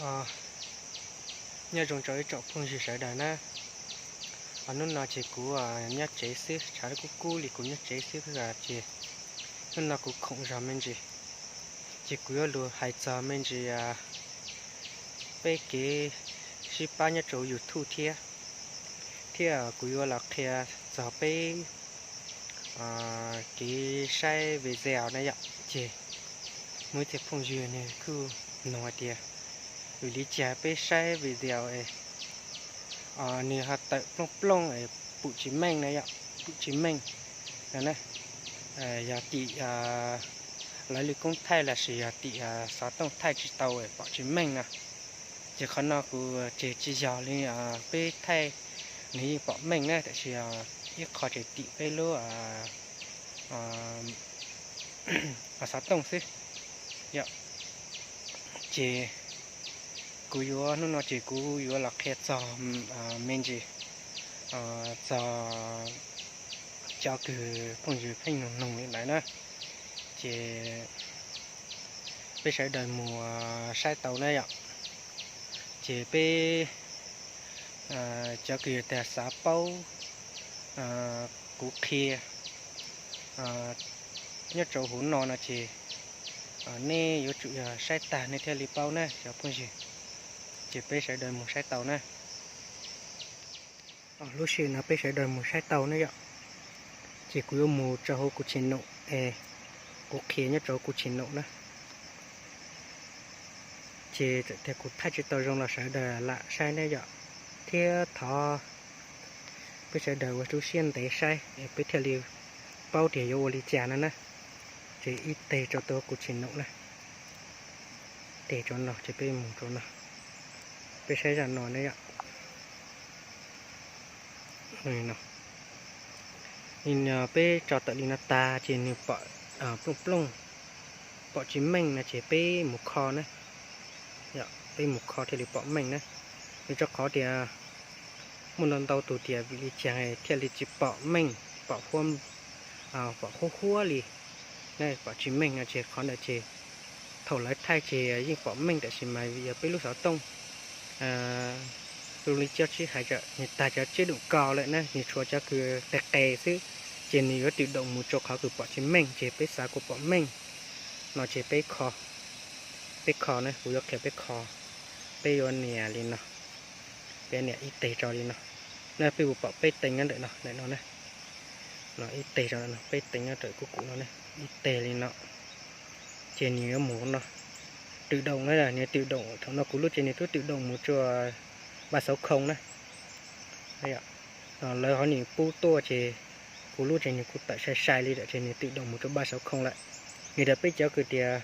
Nyob zoo rau ib tsoom phooj ywg sawv daws na. Hnub no ces kuv nyob tsev xwb, tshav kub kub li kuv nyob tsev xwb ces hnub no kuv khoom zog me ntsis, ces kuv yuav lug hais txog me ntsis peb kev sib pab nyob rau YouTube thiab, thiab kuv yuav los qhia txog peb kev saib video na yom. Ces muaj ib txhia phooj ywg nws kuj nug hais tias, vim li cas peb saib video es nws ho tawm plooj plooj es pum tsis meej na yom, pum tsis meej no na. Yog tim lawv li koob thaij lossis yog tim xov tooj thaij tsis tau es pom tsis meej no. Ces qhov no kuv ces tsis yog li, peb thaij nws yeej pom meej na, tab sis ib qho ces tim peb lub xov tooj xwb yom. Ces kuv yuav, hnub no ces kuv yuav los qhia txog me ntsis txog cov kws phooj ywg pheej nug nug li ntawd na. Ces peb sawv daws mus saib tau na yom. Ces peb cov kws yog tias xav paub kuv qhia nyob rau hauv no no ces nej yuav tsum yog saib tag nej thiaj li paub na cov phooj ywg. Ces peb sawv daws mus saib tau na. Lub sij hawm no peb sawv daws mus saib tau na yom. Ces kuv yuav mus rau hauv kuv channel es kuv qhia nyob rau kuv channel na. Ces txawm tias kuv thaij tsis tau zoo los sawv daws lam saib na yom. Thiab thov peb sawv daws ua lub siab ntev saib es peb thiaj li paub tias yuav ua li cas no na. Ces ib teg rau kuv channel na. Teg rau no ces peb mus rau no. Peb saib zaj no na yom. Peb tso tawm li no tag ces nws pom plooj plooj, pom tsis meej no ces peb mus kho na. Peb mus kho thiaj li pom meej na. Vim rau qhov tias muaj ntau ntau tus tias vim li cas thiaj li tsis pom meej, pom huab, pom huab huab li, pom tsis meej no ces qhov ntawd ces thaum lawv thaij ces yeej pom meej tab sis mas vim yog peb lub xov tooj zoo li cov tsib hais, nws tag cov tsib doom ko lawm na, nws tshuav cov kws qis qis xwb, ces nws yuav twm doom mus rau qhov kws pom tsis meej, ces peb xav kom pom meej no ces peb kho, peb kho na, kuv yuav qhia peb kho. Peb yuav nias li no, peb nias ib teg rau li no. Na peb kuj pom peb teev nyob ntawm no, ntawm no na. No ib teg rau no, peb teev nyob ntawm kuv kuv no na, ib teg li no. Ces nws yuav mus no, twm doom na, nws twm doom, thaum no kuv lub ces nws twb twm doom mus rau ba xauv khoo na. Lawv ho nim pub tuaj ces kuv lub ces nws kuj tawm sai sai li lawm ces nws twm doom mus rau ba xauv khoo lawm. Vim tias peb cov kws tias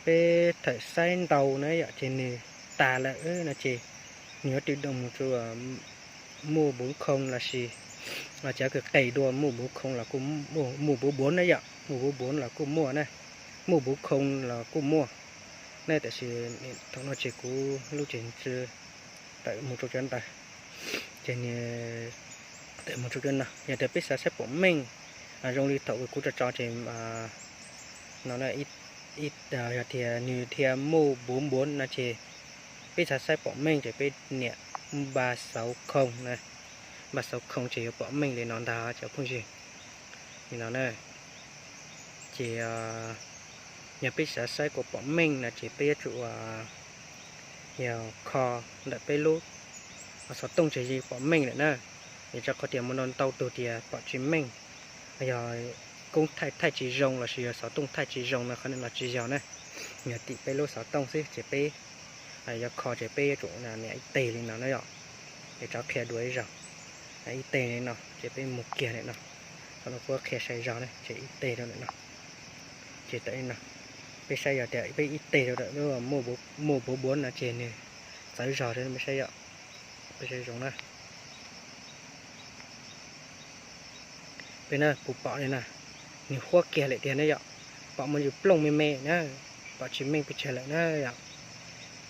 peb thawm saib ntau na yom ces nws tas lawm no ces nws yuav twm doom mus rau muaj bốn không lossis cov kws qis dua muaj bốn không los kuj, muaj bốn bốn na yom, muaj bốn bốn los kuj muaj na, muaj bốn không los kuj muaj na. Tab sis thaum no ces kuv lub ces tawm mus rau cov ntawd, ces tawm mus rau cov no. Yog tias peb xav saib pom meej zoo li thaum kuv tso tso ces no, yog tias nws thiaj muaj bốn bốn no ces peb xav saib pom meej ces peb nias ba xauv khoo na, ba xauv khoo ces yuav pom meej li no ntag cov phooj ywg. Li no na, ces yog peb xav saib kom pom meej no ces peb yuav tsum yog kho ntawm peb lub xov tooj ces yeej pom meej lawm na. Vim rau qhov tias muaj ntau ntau tus tias pom tsis meej, yog koob thaij thaij tsis zoo lossis yog xov tooj thaij tsis zoo no, qhov no tsis yog na. Yog tim peb lub xov tooj xwb ces peb yuav kho ces peb yuav tsum nias ib teg li no na yom. Es rov qhia dua ib zaug, ib teg li no ces peb mus kiag ntawm no. Thaum no kuv qhia sai zog na, ces ib teg rau ntawm no. Ces tawm li no, peb saib yog tias peb ib teg rau ntawm muaj bốn bốn no ces nws txawv zog rau peb saib yom. Peb saib zoo na. Peb na kuv pom li na, nws huab kiag lawm tiag na yom. Pom muaj ntsis plooj me me na, pom tsis meej pes tsawg lawm na yom.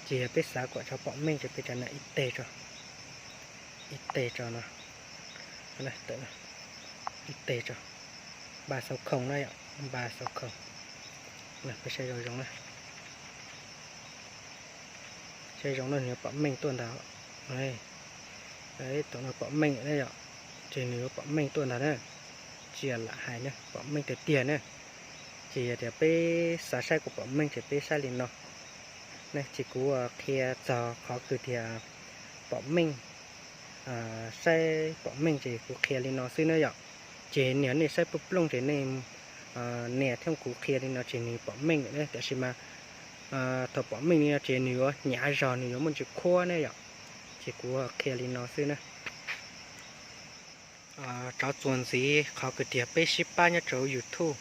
Ces yog peb xav kom tso pom meej ces peb rov nias ib teg rau, ib teg rau no, ib teg rau, ba xauv khoo na yom, ba xauv khoo. Peb saib zoo zoo na. Saib zoo no nws yuav pom meej tuaj ntag. Tam no pom meej na yom, ces nws yuav pom meej tuaj ntag na. Tsis yog lam hais na, pom meej tiag tiag na. Ces yog tias peb xav saib kuv pom meej ces peb saib li no. Ces kuv qhia txog qhov kws tias pom meej, saib pom meej ces kuv qhia li no xwb na yom. Ces niam nej saib plooj plooj ces nej nias thiab kuv qhia li no ces nws pom meej lawm, tiam sis mas thaum pom meej li no ces nws yuav hnyav zog, nws yuav muaj ntsis khuab ne yom. Ces kuv qhia li no xwb na. Cov txuas ntxiv qhov kws tias peb sib pab nyob rau YouTube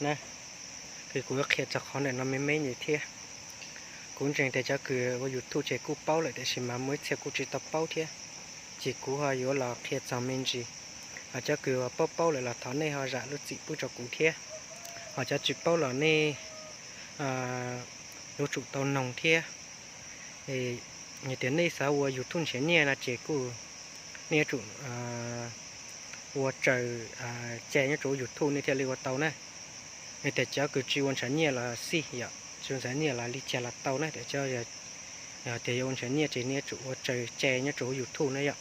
na, ces kuv yuav qhia txog qhov ntawm no me me ntsis thiab. Kuv ntseeg tias cov kws ua YouTube ces kuj paub lawm, tiam sis mas muaj ib txhia kuj tsis tau paub thiab. Ces kuv ho yuav los qhia txog me ntsis. Cov kws paub paub lawm los thov nej ho zam lub txim pub rau kuv thiab. Ho cov tsis paub los nej yuav tsum tau noog thiab. Yog tias nej xav ua YouTube nrhiav nyiaj no ces kuj nej yuav tsum ua raws cai nyob rau YouTube nej thiaj li ua tau na. Yog tias cov kws tsis ua nrhiav nyiaj los xij yom, tsis ua nrhiav nyiaj los li cas los tau na, tiam sis yog tias yuav ua nrhiav nyiaj ces nej yuav tsum ua raws cai nyob rau YouTube na yom.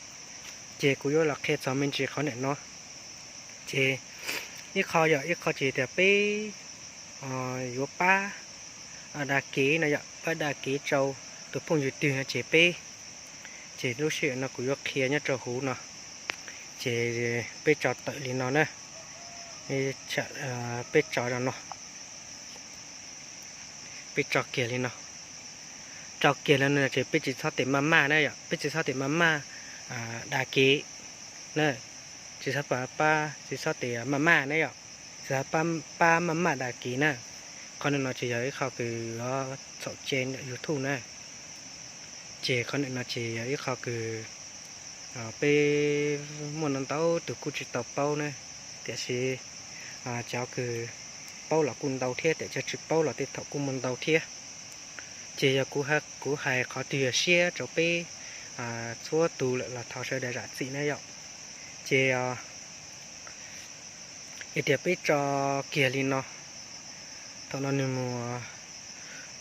Ces kuv yuav los qhia txog me ntsis qhov ntawm no. Ces ib qho yog ib qho ces tias peb yuav pab da kev no yom, pab da kev rau tus phooj ywg twg no ces peb, ces lub sij hawm no kuv yuav qhia nyob rau hauv no. Ces peb tso tawm li no na, peb tso no, peb tso kiag li no, tso kiag li no ces peb tsis txhob tes maj maj na yom, peb tsis txhob tes maj maj da kev na, tsis txhob pab, tsis txhob tes maj maj na yom, tsis txhob pab maj maj da kev na. Qhov no ces yog ib qho kws yuav txhaum cai YouTube na. Ces qhov ntawm no ces yog ib qho kws peb muaj ntau ntau tus kuj tsis tau paub na, tiam sis cov kws paub los kuj ntau thiab, tiam sis cov tsis paub los tej thaum kuj muaj ntau thiab. Ces yog kuv hais qhov twg yog siab rau peb txhua tus lawm los thov sawv daws zam txim na yom. Ces yog tias peb tso kiag li no, thaum no nws mus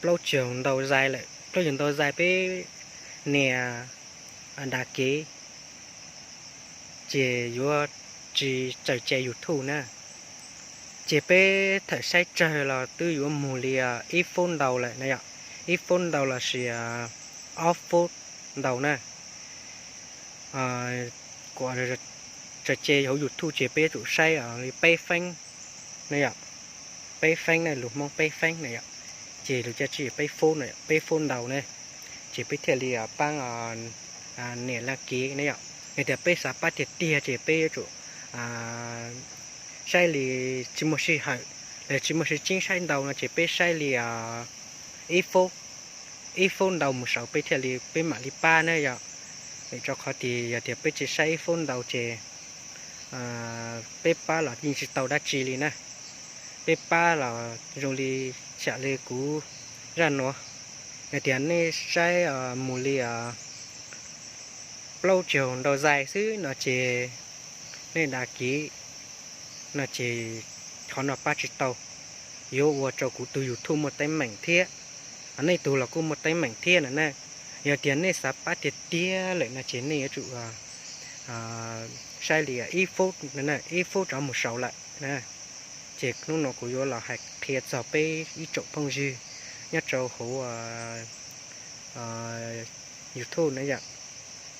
plaub caug ntau zais lawm, plaub caug ntau zais peb nias da kev, ces yuav tsis txhaum cai YouTube na. Ces peb thaum saib tsawg los twb yuav mus li ib feeb ntau lawm na yom, ib feeb ntau lossis ob feeb ntau na. Kuv txhaum cai hauv YouTube ces peb yuav tsum saib li peb feeb na yom, peb feeb na, lus Hmoob peb feeb na yom, ces lus Cab Tsib peb feeb na, peb feeb ntau na, ces peb thiaj li paab nias da kev na yom. Yog tias peb xav pab tiag tiag ces peb yuav tsum saib li tsis muaj sij hawm, los tsis muaj sij tseeb saib ntau no ces peb saib li ib feeb, ib feeb ntau mus saud peb thiaj li, peb mam li pab na yom. Vim rau qhov tias yog tias peb tsis saib ib feeb ntau ces peb pab los yeej tsis tau dab tsi li na. Peb pab los zoo li, xam li kuv zaj nuav, yog tias nej saib mus li plaub caug ntau zais xwb no ces nej da kev no ces qhov no pab tsis tau, yuav ua rau kuv tus YouTube muaj teeb meem thiab, nej tug los kuj muaj teeb meem thiab no na. Yog tias nej xav pab tiag tiag lawm no ces nej yuav tsum saib li ib feeb, ib feeb rov mus saud lawm. Ces hnub no kuv yuav los hais qhia txog peb ib tsoom phooj ywg nyob rau hauv YouTube na yom,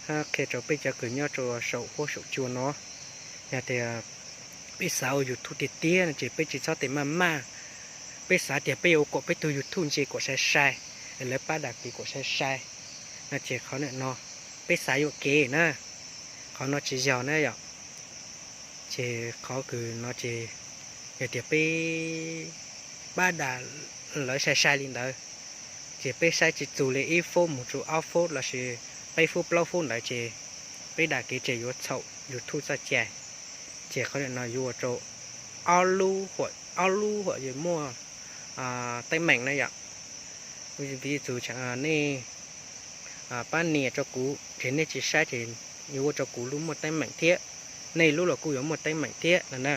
hab qhia rau peb cov kws nyob rau saum huab saum cua no, yog tias peb xav ua YouTube tiag tiag no ces peb tsis txhob tes maj maj, peb xav tias peb yuav ua kom peb tug YouTube ntse kom sai sai, lawv pab da kev kom sai sai no ces qhov ntawm no peb xav yuam kev na, qhov no tsis yog na yom. Ces qhov kws no ces yog tias peb pab da lawv sai sai li ntawd, ces peb saib tsis txug li ib feeb mus txug ob feeb lossis peb feeb plaub feeb ntawd ces peb da kev ces yuav txhaum YouTube txoj cai. Ces qhov ntawm no yuav ua rau ob lub, ob lub huam yuav muaj teeb meem na yom. Vis tus nej pab nias rau kuv ces nej tsis saib ces yuav ua rau kuv lub muaj teeb meem thiab, nej lub los kuj yuav muaj teeb meem thiab no na.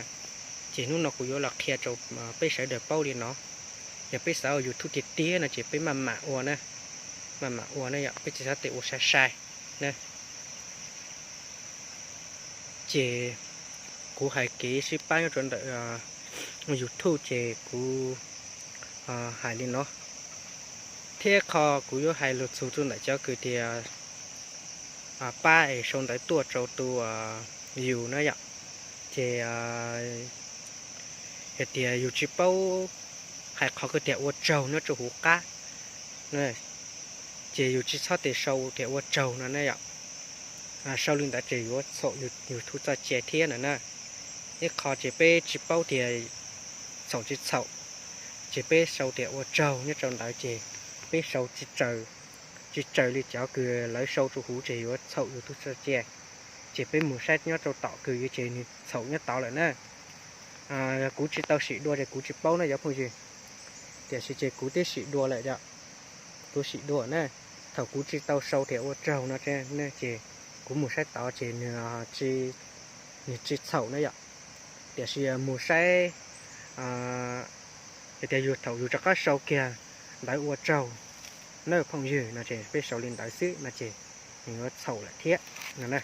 Ces hnub no kuv yuav los qhia rau peb sawv daws paub li no. Yog peb xav ua YouTube tiag tiag no ces peb maj mam ua na. maj mam ua ne yom, peb tsis txhob tias ua sai sai na. Ces kuv hais kev sib pab nyob rau ntawm YouTube ces kuv hais li no, thiab qhov kuv yuav hais lug txug rau ntawm cov kws tias pab es sau ntawv tuaj rau tus yus na yom, ces hais tias yus tsis paub hais qhov kws tias ua tsaug nyob rau hauv qab, ces yus tsis txhob tias sau tias ua tsaug no ne yom. Sau li ntawd ces yuav txhaum YouTube txoj cai thiab no na. Ib qho ces peb tsis paub tias txhaum tsis txhaum, ces peb sau tias ua tsaug nyob rau ntawd ces peb sau tsis raws li cov kws lawv sau rau huv ces yuav txhaum YouTube txoj cai. Ces peb mus saib nyob rau tom kws yuav ces nws txhaum nyob tod lawm na. Kuv tsis tau sim dua ces kuv tsis paub na cov phooj ywg, tiam sis ces kuv twb sim dua lawm os. Kuv sim dua na, thaum kuv tsis tau sau tias ua tsaug no ces kuv mus saib tod ces nws tsis txhaum na yom. Tiam sis mus saib hais tias yus thaum yus rov qab sau kiag ntawv ua tsaug na phooj ywg no ces peb sau li ntawd xwb no ces nws yuav txhaum lawm thiab no na.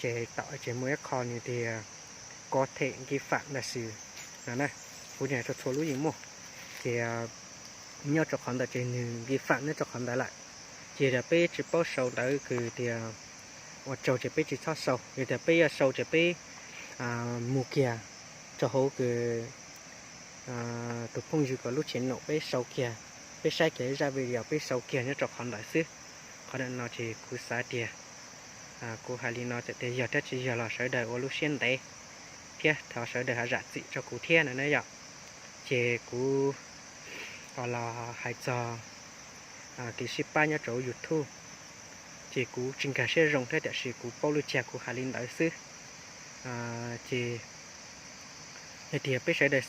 Ces tom ces muaj ib qho nws tias có thể vi phạm ntag xwb no na, kuv tsis hais rau txhua lub yeej muaj. Ces nyob rau qhov ntawd ces nws vi phạm nyob rau qhov ntawd lawm. Ces yog tias peb tsis paub sau ntawv kws tias ua tsaug ces peb tsis txhob sau, yog tias peb yuav sau ces peb mus kiag rau hauv kws tus phooj ywg ko lub channel peb sau kiag, peb saib kiag zaj video peb sau kiag nyob rau qhov ntawd xwb. Qhov ntawm no ces kuv xav tias kuv hais li no txawm tias yog thiab tsis yog los sawv daws ua lub siab ntev thiab thov sawv daws ho zam txim rau kuv thiab no na yom. Ces kuv los hais txog kev sib pab nyob rau YouTube, ces kuv tsis nkag siab zoo thiab tiam sis kuv paub li cas kuv hais li ntawd xwb. Ces yog tias peb sawv daws